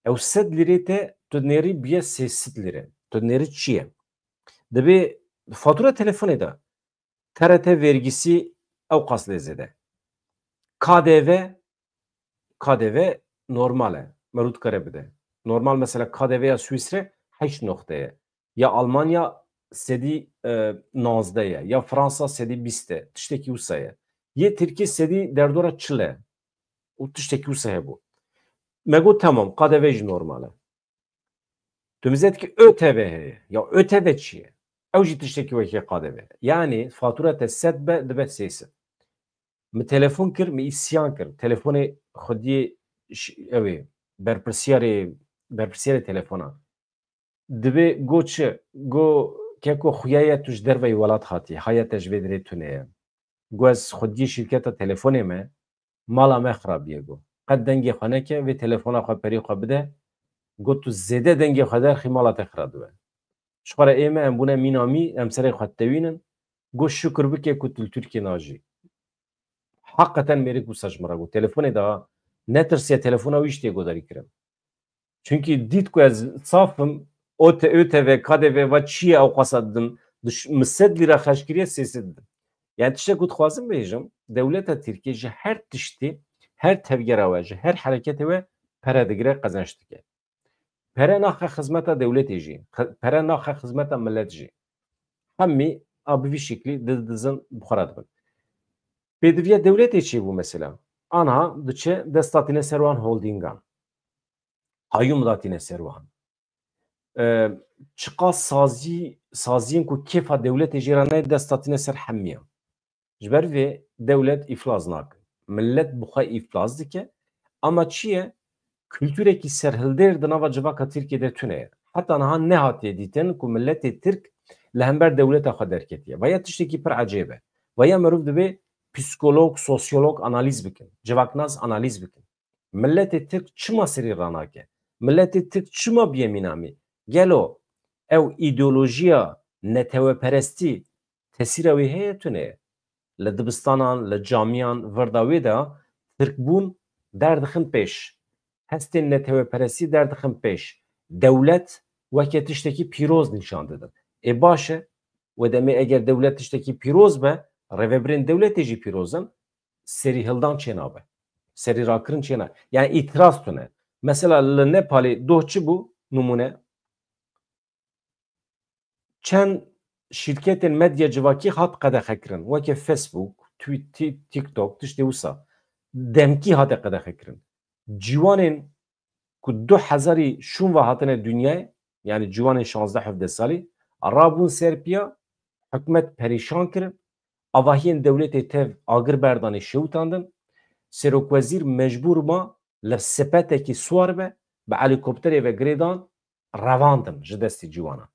Ew sed lîrê te tu nêrî bûye sê sed lîre. Tu nêrî çi ye? Dibê fatûra telefonê de T R T vergisi ew qas lê zêde. K D V, K D V normal e. Mirov dikare bide. Normal mesela K D V ya Swîsre heşt noxte ye. Ya Almanya sedî, e, nazdeh ye. Ya Fransa sedî bîst e. Tiştekî wisa ye. Yê Tirkî sedî derdora çil e. Û tiştekî wisa hebû. Me got, tamam, K D V jî normal e. Tu min zê dikî ÖTV heye. Ya ÖTV çi ye? Ew jî tiştekî wekî K D V. Yanî fatûra te sed be, dibe sê sed. Min telefon kir, min îsyan kir. Telefonê xwediyê ş-, ew ê, berpirsiyarê, berpirsiyarê telefona. Dibê go çi? Go keko xuya ye, tu ji derveyî welat hatî. Haya te ji vê dirê tune ye. Go ez xwediyê şîrketa telefonê me, mala me xirabiye go. Qet dengê xwe neke, vê telefona xwe perê xwe bide. Go tu zêde dengê xwe derxî, mala te xira dibe. Ji xwe re ê me, em bûne mîna mî, em serê xwe ditewînin. Go şukir bike ku tu li Tirkiyê najî. Heqeten mêrik wisa ji min re got. Telefonê de netirsiye, telefona wî jî tê guhdarî kirin. Çunkî dît ku ez saf im, O T, ÖTV, K D V va çi ye ew qasa didim, diş-, min sed lîra xerc kiriye, sê sed didim. Yani tiştek ku dixwazim bêjim, dewleta Tirkiye ji her tiştî, her tevgera we, ji her hereketê we pere digire, qezenç dike. Pere naxe xizmeta dewletê jî, xi-, pere naxe xizmeta millet jî. Hemî a bi vî şeklî di-, didizin, bi xwe re dibin. Pêdiviya dewletê çêbû mesela? Anha diçe dest datîne ser wan holdîngan. Qayûm datîne ser wan. E, çiqas sazî, saziyên ku kêfa dewletê jê re nayê dest datîne ser hemiyan. Ji ber vê dewlet îflas nake. Millet bi xwe îflas dike. Ama çi ye? Kulturekî serhildêr di nava civaka Tirkiyê de tune ye. Heta niha nehatiye dîtin ku miletê Tirk li hember dewleta xwe derketiye. Vaya tiştekî pir ecêb e. Vaya meriv divê psîkolog, sosyolog analîz bikin, civaknas analîz bikin. Miletê Tirk çima serî ranake? Miletê Tirk çima bîye mînamî? Gelo ew îdeolojiya neteweperestî tesîra wê heye, tune ye? Li dibistanan, li camiyan, virda wê de Tirkbûn derdixin pêş. Hestên neteweperestî derdixin pêş. Dewlet weke tiştekî pîroz nîşan didin. Ê baş e, we demê eger dewlet tiştekî pîroz be, rêvebirên dewletê jî pîroz in, serî hildan çênabe. Serî rakirin çênabe. Yani îtiraz tune. Mesela li Nepalê doh çi bû? Nimûne. Çend şîrketên medya civakî hat qedexekirin. Weke Facebook, Twi-, Ti-, TikTok, tiştê wisa. Demkî hate qedexekirin. Ciwanên ku du hezarî şûn ve hatine dinyayê, yani ciwanên şazdeh hevdeh salî, rabûn ser piya, hikûmet perîşan kirin, avahiyên dewletê tev agir berdanê, şewitandin. Serokwezîr mecbûr ma li sepetekî siwar be, bi helîkopterê ve girêdan, revandin ji destê ciwanan.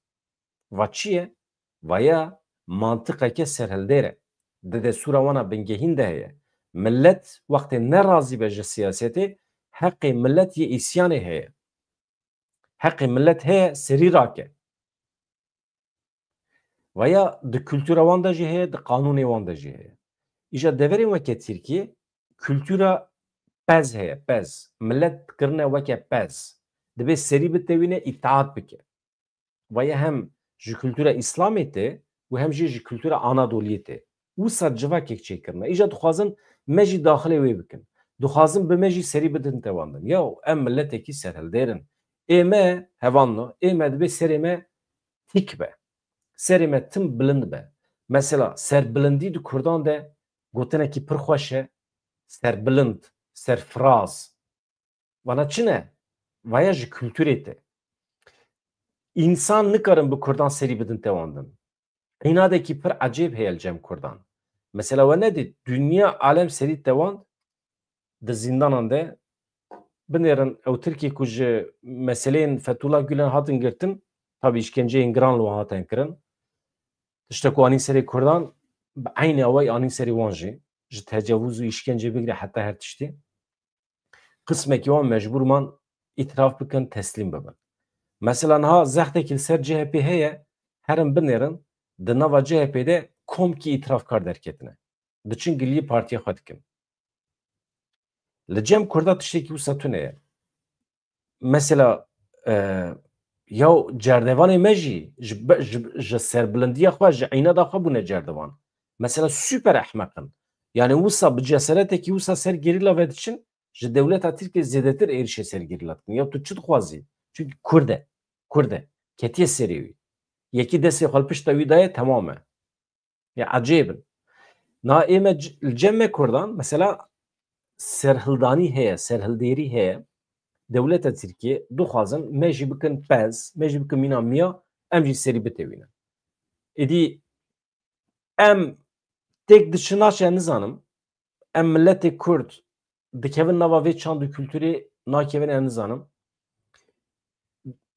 Va çi ye? Vaya mantiqeke serhildêr e. Di destûra wan a bingehîn de heye. Millet wextê nerazî be ji siyasetê, heqê millet yê îsyanê heye. Heqê millet heye serî rake. Vaya di kultura wan de jî heye, di qanûnê wan de jî heye. Îja deverên weke Tirkiyê kultura pez heye, pez. Millet kirine weke pez. Dibê serî bitewîne, îtaat bike. Vaya hem ji kultura Îslamê tê û hem jî ji kultura Anadoliyê tê. Wisa civakek çêkirine. Îja dixwazin me jî daxilê wê bikin. Dixwazin bi me jî serî bidin tewandin. Yaw, em miletekî serhildêr in. Ê me, hevalno, ê me dibê serê me tîk be. Serê me tim bilind be. Mesela serbilindî di kurdan de gotinekî pir xweş e. Serbilind, serfiraz. Vana çi ne? Vaya ji kulturê te. Însan nikarin bi kurdan serî bidin tewandin. Înadekî pir ecêb heye li cem kurdan. Mesela we nedît, dinya alem serî tewand di zîndanan de. Binêrin ew Tirkê ku ji meseleyên Fethullah Gulen hatin girtin, tabî îşkenceyên giran li wan hatin kirin. Tiştek ku anîn serê kurdan, bi eynî awayî anîn serê wan jî. Ji tecavûz û îşkence bigire heta her tiştî. qismekî wan mecbûr man îtiraf bikin, teslîm bibin. Mesela niha zextekî li ser C H P heye, herin binêrin, di nava C H P de komkî îtirafkar derketine. Diçin giliyê partiya xwe dikin. Li cem Kurda tiştekî wisa tune ye. Mesela, e, ya cerdevanê me jî ji be-, ji, ji serbilindiya xwe, ji înada xwe bûne cerdevan. Mesela super ehmeq in. Yani wisa bi ceseretekî wisa ser gerîla ve diçin, ji dewleta Tirkiyê zêdetir êrişê ser gerîla dikin. Ya tu çi dixwazî? Çünkü Kurd e. Kurd e. Ketiye serê wî. Yekî destê xwe li pişta wî daye, temam e. Ya ecêb in. Na ê me c-, li cem me Kurdan, mesela serhildanî heye, serhildêrî heye. Dewleta Tirkiye dixwazin me jî bikin pez, me jî bikin mîna miya, em jî serî bitewînin. Êdî em têk diçin naçe nizanim. Em miletê Kurd dikevin nava vê çand û kulturê, nakevin em nizanim.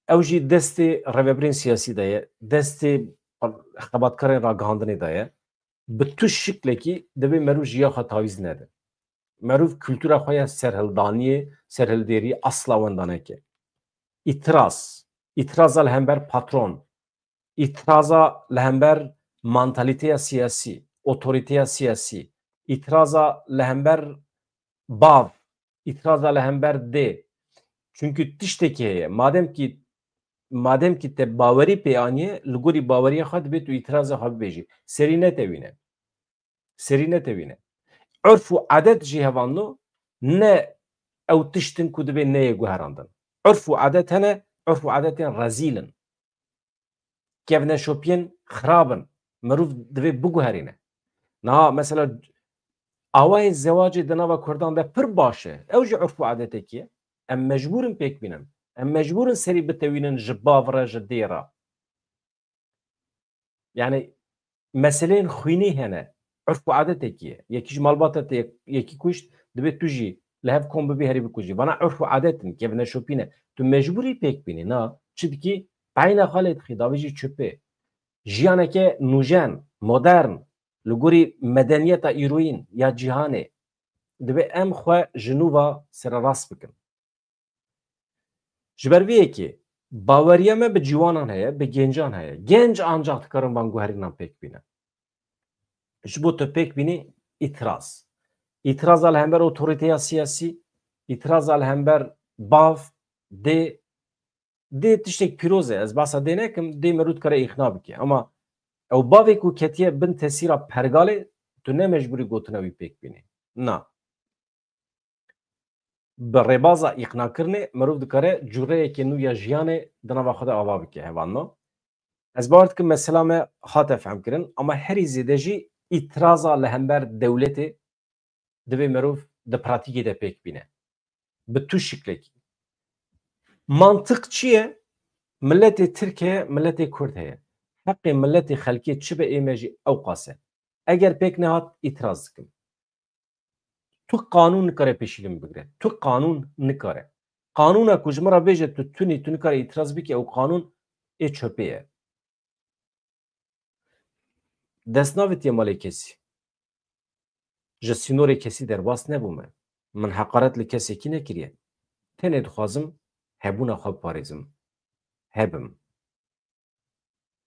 Ew jî destê rêvebirên siyasî de ye, destê xebatkarên ragihandinê de ye. Bi tu şiklekî divê meriv ji ya xwe tawîz nede. Meriv kultura xwe ya serhildaniyê, serhildêriyê asla wenda neke. Îtiraz, îtiraza li hember patron, îtiraza li hember mantalîteya siyasî, otorîteya siyasî, îtiraza li hember bav, îtiraza li hember dê. Çünkü tiştekî heye. Madem ki, madem ki te bawerî pê aniye, li gorî baweriya xwe dibê tu îtiraza xwe bibêjî. Serî netewîne. Serî netewîne. Urf û adet jî hevalno ne ew tişt in ku dibê neyê guherandin. Urf û adet hene, urf û adetên rezîl in. Kevneşopiyên xirab in. Meriv divê biguherîne. Niha mesela awayên zewacê di nava Kurdan de pir baş e. Ew jî urf û adetekî ye. Em mecbûr in pêk bînin. Em mecbûr in serî bitewînin ji bav re, ji dê re. Yani meseleyên xwînî hene. Urf û adetekî ye. Yekî ji malbata te yek-, yekî kuşt, divê tu jî li hev kom bibî herî bikujî. Vana urf û adet in, kevneşopî ne. Tu mecbûrî pêk bînî. Na, çi dikî? Peyna xwe lê dixî, davêjî çöpê. Jiyaneke nûjen, modern, li gorî medeniyeta îroyîn ya cîhanê. Divê em xwe ji nû ve sererast bikin. Ji ber vê yekê baweriya me bi ciwanan heye, bi gencan heye. Genc ancak dikarin van guherînan pêk bînin. Ji bo tu pêk bînî îtiraz. Îtiraza li hember otorîteya siyasî, îtiraza li hember bav, dê, dê tiştek pîroz e. Ez behsa dê nekim, dê meriv dikare îxna bike. Ama ew bavê ku ketiye bin tesîra pergalê, tu ne mecbûrî gotina wî pêk bînî. Na. Bi rêbaza îqnakirinê mirov dikare cureyeke nû ya jiyanê di nava xwe de ava bike, hevalno. Ez bawer dikim mesela me hate fehmkirin, ama herî zêde jî îtiraza li hember dewletê divê mirov di pratîkê de pêk bîne. Bi tu şiklekî. Mantiq çi ye? Miletê Tirk heye, miletê Kurd heye. Heqê miletê xelkê çi be ê me jî ewqas e. Eger pêk nehat, îtiraz dikim. Tu qanûn nikare pêşî min bigire. Tu qanûn nikare. Qanûna ku ji min re bêje tu tunî, tu nikare îtiraz bikî, ew qanûn ê çöpê ye. Dest navêtiye malê kesî. Ji sînorê kesî derbas nebûme. Min heqaret li kesekî nekiriye. Tenê dixwazim hebûna xwe biparêzim. Hebim.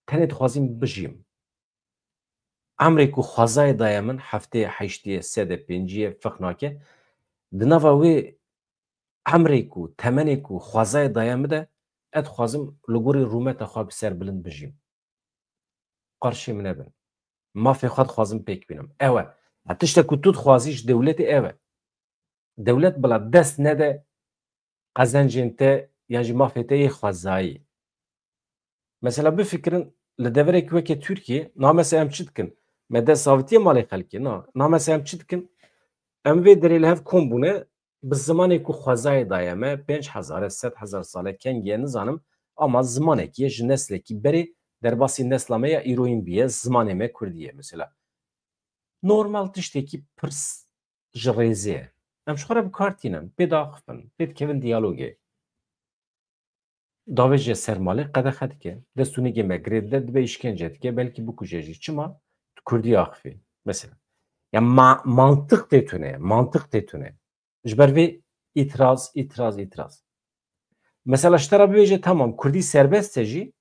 Tenê dixwazim bijîm. Emrê ku xwezayê daye min, heftê ye, heştê ye, sed e, pêncî ye, ferq nake. Di nava wê emrê ku, temenê ku xwezayê daye min de, ez dixwazim li gorî rûmeta xwe bi serbilind bijîm. Qarşê min nebin. Mafê xwe dixwazim pêk bînim. Ew e. Ha, tiştek ku tu dixwazî ji dewletê ew e. Dewlet bila dest nede qezencên te yan jî mafê te yê xwezayî. Mesela bifikirin, li deverek weke Tirkiyê, na mesela em çi dikin? Me dest avitiye malê xelkê, na. Na mesela em çi dikin? Em vê derê li hev kom bûne, bi zimanê ku xwezayê daye me, pênc hezar e, sed hezar sal e, kengî ye nizanim, ama zimanekî ye, ji neslekî berê derbasî nesla me ya îroyîn bûye, zimanê me kurdî ye mesela. Normal tiştekî pirs ji rêzê ye. Em ji xwe re bi kar tînin, pê diaxifin, pê dikevin diyalogê. Davêje sermalê qedexe dike, dest û nigê me girê dide, dibe îşkence dike, belkî bikuje jî. Çima? Tu kurdî axifî. Mesela. Ya ma-, mantiq tê tune, mantiq tê tune. Ji ber vê Îtiraz, îtiraz, îtiraz. Mesela ji te re bibêje, tamam, Kurdî serbest e jî,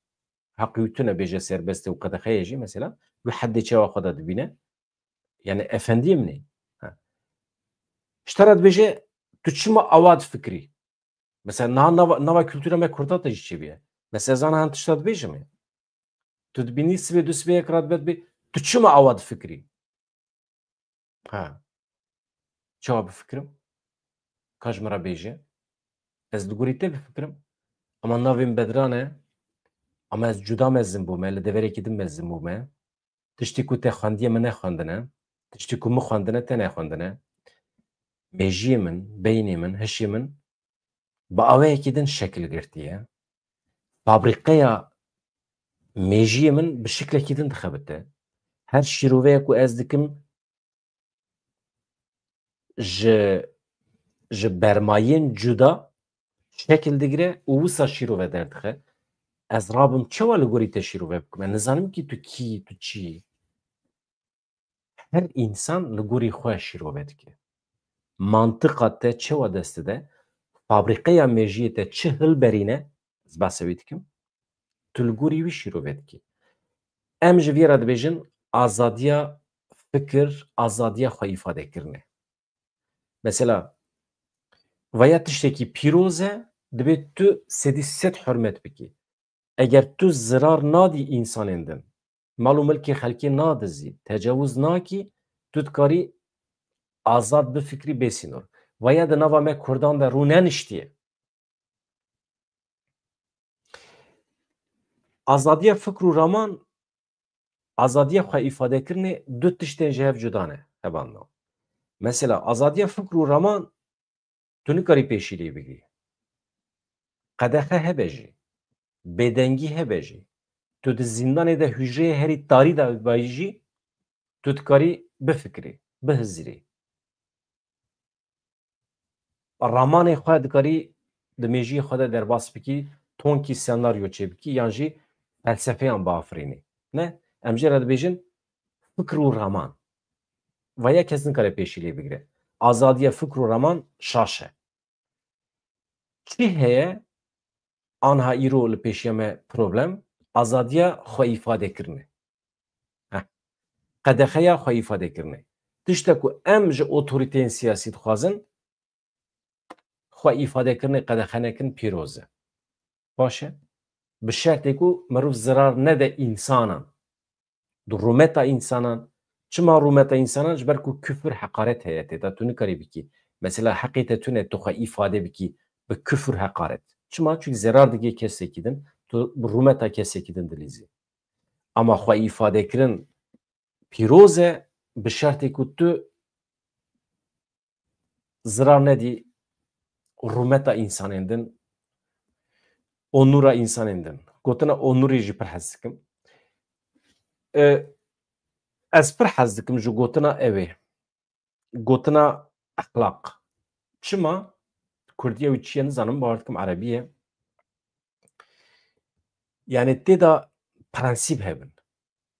heqî wî tune bêje serbest e û qedexe ye jî, mesela, wî heddê çawa xwe de dibîne. Yani efendiyê min ê. Ha. Ji te re dibêje, tu çima awa difikirî? Mesela niha nava, nava kultura me Kurda te jî çêbûye. Mesela zana hin tişta dibêjim ê. Tu dibînî sibê du sibê yek re dibe dibê, tu çima awa difikirî? Ha. Çawa bifikirim? Ka ji min re bêje. Ez li gorî te bifikirim. Ama navê min Bedran e. Ama ez cuda mezin bûme, li deverekî din mezin bûme. Tiştê ku te xwendiye min nexwendine. Tiştê ku min xwendine te nexwendine. Mêjiyê min, beynê min, hişê min bi awayekî din şekil girtiye. Fabrîqeya mêjiyê min bi şiklekî din dixebite. Her şîroveya ku ez dikim ji, ji bermayên cuda şekil digire û wisa şîrove derdixe. Ez rabim çawa li gorî te şîrove bikim? Ez nizanim kî tu kî, tu çi yî. Her însan li gorî xwe şîrove dike. Mantiqa te çawa dest dide? Fabrîqeya mêjiyê te çi hilberîne? Ez behsa wî dikim. Tu li gorî wî şîrove dikî. Em ji vî re dibêjin azadiya fikir, azadiya xwe îfadekirinê. Mesela, vaya tiştekî pîroz e, divê tu sedî sed hurmet bikî. Eger tu zirar nadî însanên din, mal û milkê xelkê nadizî, tecawuz nakî, tu dikarî azad bifikrî bê sînor. Vaya di nava me Kurdan de rû neniştiye. Azadiya fikr û raman, azadiya xwe îfadekirinê du tiştên ji hev cuda ne, hevalno. Mesela, azadiya fikr û raman tu nikarî pêşî lê bigirî. Qedexe hebe jî, bêdengî hebe jî, tu di zîndanê de hûcreyê herî tarî de bibayî jî, tu dikarî bifikirî, bihizirî. Ramanê xwe dikarî di mêjiyê xwe de derbas bikî, tonkî senaryo çêbikî yan jî felsefeyan biafirînî. Ne? Em jê re dibêjin fikr û raman. Vaya kes nikare pêşî lê bigire. Azadiya fikr û raman şaş e. Çi heye, anha îro li pêşiya me problem, azadiya xwe îfade kirine. Heh. Qedexeya xwe îfade kirine. Tişta ku em ji otorîteyên siyasî dixwazin, xwe îfade kirine, qedexe nekin pîroz e. Baş e? Bi şertê ku mirov zirar nede însanan. Di rûmeta însanan, çima rûmeta însanan? Ji ber ku kufir heqaret heye tê de, tu nikarî bikî. Mesela heqê te tune tu xwe îfade bikî bi kufir heqaret. Çima? Çünkü zerar digê kesekî din, tu bi rûmeta kesekî din dilîzî. Ama xwe îfade kirin pîroz e, bi şertê ku tu zirar nedî rûmeta însanên din, onûra însanên din. Gotina onûrê jî pir hez dikim. E, ez pir hez dikim ji gotina ew ê. Gotina exlaq. Çima? Kurdiye wî çi ye nizanim, bawer dikim erebî ye. Yani tê de prensîp hebin.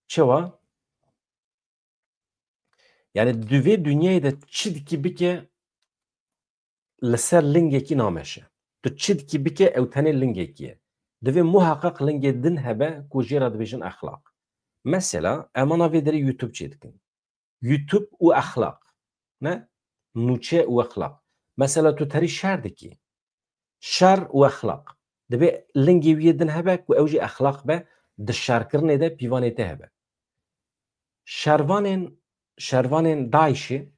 Çawa? Yani di vê dinyayê de çi dikî bike, li ser lingekî nameşe. Tu çi dikî bike, ew tenê lingekî ye. Divê muheqeq lingê din hebe ku jê re dibêjin exlaq. Mesela, em ana vê derê YouTube çêdikin. YouTube û exlaq. Ne? Nûçe û exlaq. Mesela tu terî şer dikî. Şer û exlaq. Divê lingê wî yê din hebe ku ew jî exlaq be, di şerkirinê de pîvanê te hebe. Şervanên, şervanên DAIŞ'ê,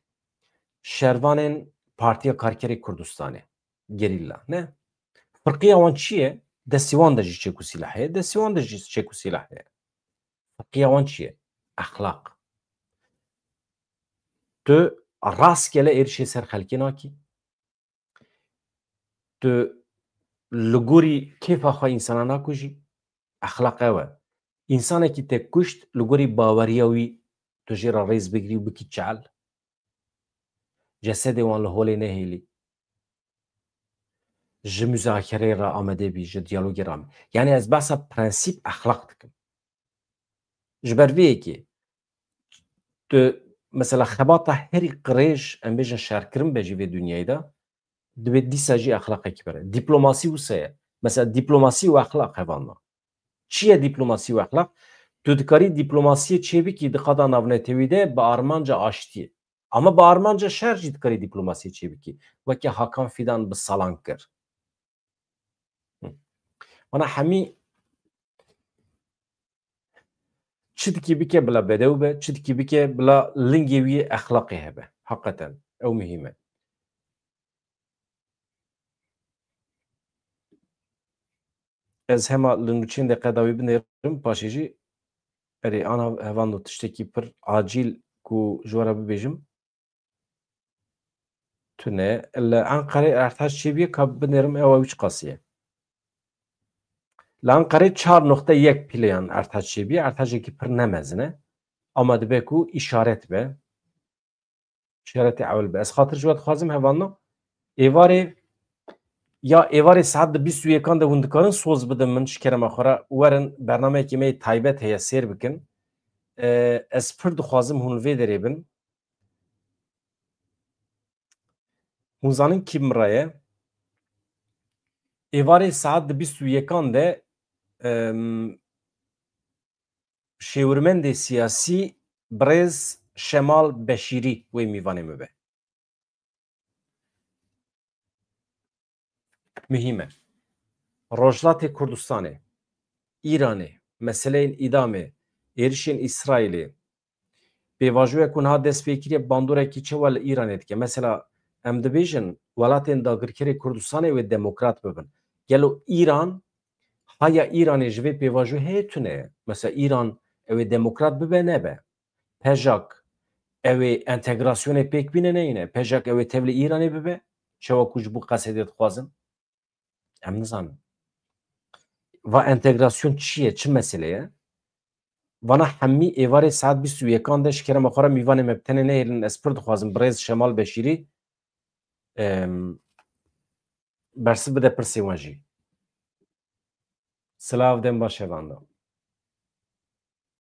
şervanên Partiya Karkerê Kurdistanê, gerîla, ne? Firqiya wan çi ye? Destê wan de jî çek û sîlah heye, destê wan de jî çek û sîlah heye. Firqiya wan çi ye? Exlaq. Tu rastgele êrişê ser xelkê nakî. Tu li gorî kêfa xwe însana nakujî. Exlaq ew e. Însanekî te kuşt, li gorî baweriya wî tu jê re rêz bigirî û bikî çel. Cesedê wan li holê nehêlî. Ji muzakereyê re amade bî, ji diyalogê re amade. Yani ez behsa prensîp, exlaq dikim. Ji ber vê yekê tu mesela xebata herî qirêj, em bêjin şerkirin be jî vê dinyayê de, Divê dîsa jî exlaqekî bere. Dîplomasî wisa ye. Mesela dîplomasî û exlaq hevalno. Çi ye dîplomasî û exlaq? Tu dikarî dîplomasiyê çêbikî di qada navnetewî de bi armanca aştiyê. Ama bi armanca şer jî dikarî dîplomasiyê çêbikî. Weke Hakan Fîdan bi salan kir. Hı. Wana hemî çi dikî bike bila bedew be, çi dikî bike bila lingê wî exlaqê hebe. Heqeten ew muhîm e. Ez hema li nûçeyên deqe dawî binêrim, paşê jî erê ana hevalno tiştekî pir acîl ku ji we re bibêjim. Tune, li Enqerê erdhej çêbûye ka binêrim ew ew çiqasî ye. Li Enqerê çar noqte yek pîleyan erdhej çêbûye, erdhejekî pir ne mezin e. Ama dibe ku îşaret be. Şeretê ewil be. Ez xatir ji we dixwazim hevalno. Êvarê ya êvarê saet di bîst û yekan de hûn dikarin soz bidin min ji kerema xwe re werin bernameyekê me yê taybet heye sêr bikin. Ee, ez pir dixwazim hûn li vê derê bin. Hûn zanin kî min re ye? Êvarê saet di bîst û yekan de em, şêwirmendê siyasî birêz Şemal Beşîrî wê mîvanê me be. Muhîm e. Rojhilatê Kurdistanê, Îranê, meseleyên îdamê, êrişên Îsraîlê, pêvajoyek ku niha dest pê kiriye, bandorekî çi we li Îranê dike? Mesela em dibêjin welatên dagirkerê Kurdistanê wê demokrat bibin. Gelo Îran, haya Îranê ji vê pêvajoyê heye tune ye? Mesela Îran ew ê demokrat bibe nebe? Pejak ew ê entegrasyonê pêk bîne neyne? Pejak ew ê tevlî Îranê bibe? Çawa ku ji bo qesedê dixwazin? Em nizanin. Va entegrasyon çi ye? Çi mesele ye? Vana hemî êvarê saet bîst û yekan de ji kerema xwe re mîvanê me bi tenê nehêlin. Ez pir dixwazim birêz Şemal Beşîrî, em, bersiv bide pirsê wan jî. Silav, dem baş hevalno.